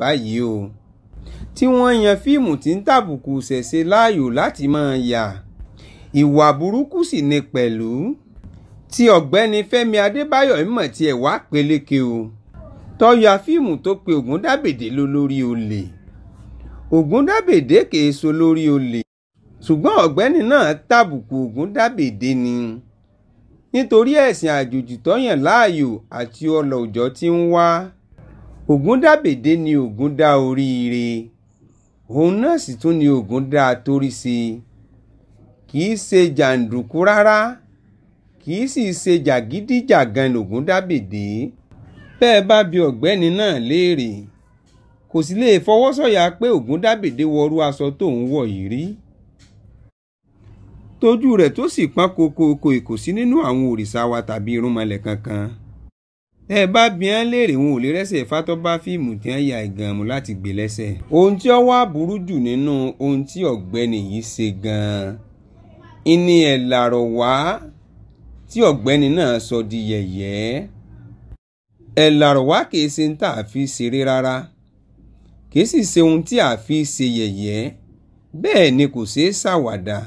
báyìí o, tí wọ́n yan fíìmù tí ń tàbùkù ìṣẹ̀ṣe láàyò láti máa yà. Ìwà burúkú sì ni pẹ̀lú. Tí ọ̀gbẹ́ni Fẹ́mi Adébáyọ̀ mọ̀ tiẹ̀ wá peléke o, tó ya fíìmù tó pe Ògúndábèdé lólórí olè. Ògúndábèdé kìí ṣolórí olè, ṣùgbọ́n ọ̀gbẹ́ni náà tàbùkù Ògúndábèdé ni, nítorí ẹ̀sìn àjòjì tó yàn láàyò àti ọlà òòjọ́ tí ń wá. Ògúndábèdé ni Ògún dá oríire, òun náà sì tún ni Ògún dá torí ṣe. Kì í ṣe jàǹdùkú rárá, kì í sì ṣe jàgídíjàgan lògúndábèdé. Bẹ́ẹ̀ bá bi ọ̀gbẹ́ni náà léèrè, kò sì lè fọwọ́ sọ̀yà pé Ògúndábèdé wọrú aṣọ tóun wọ̀ yìí rí. Tójú rẹ̀ tó sì pọ́n kokoko kò sí nínú àwọn òrìṣà wa tàbí irúnmọlẹ̀ kankan. Ẹ bá bi wọ́n léèrè, wọn ò lè rẹ́sẹ̀ fátọ́ bá fíìmù tí wọ́n ya ìgànmù láti gbé lẹ́sẹ̀. Ohun tí ó wá burú jù nínú ohun tí ọ̀gbẹ́ni yìí ṣe gan-an ìní ẹ̀ làrọ̀ wá tí ọ̀gbẹ́ni náà sọ di yẹ̀yẹ́. Ẹ̀ làrọ̀ wá kìí ṣe ń tà fi ṣeré rárá, kìí sì ṣe ohun tí a fi ṣe yẹ̀yẹ́, bẹ́ẹ̀ ni kò ṣeé ṣàwàdà.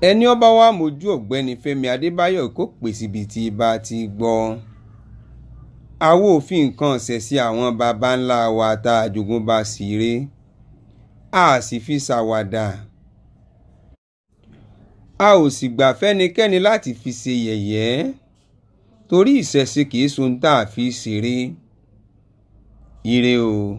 Ẹni ó bá wá mojú ọ̀gbẹ́ni Fẹ́mi Adébáyọ̀ kó pè síbi tí bá ti gbọ́. Àwa ò fi nǹkan ìṣẹ̀ṣe àwọn baba ńlá wa tá a jogún bá ṣeré, a sì fi ṣàwàdà. A ò sì gbà fẹ́nikẹ́ni láti fi ṣe yẹ̀yẹ́, torí ìṣẹ̀ṣe kìí ṣohun tá a fi ṣeré. Ire o.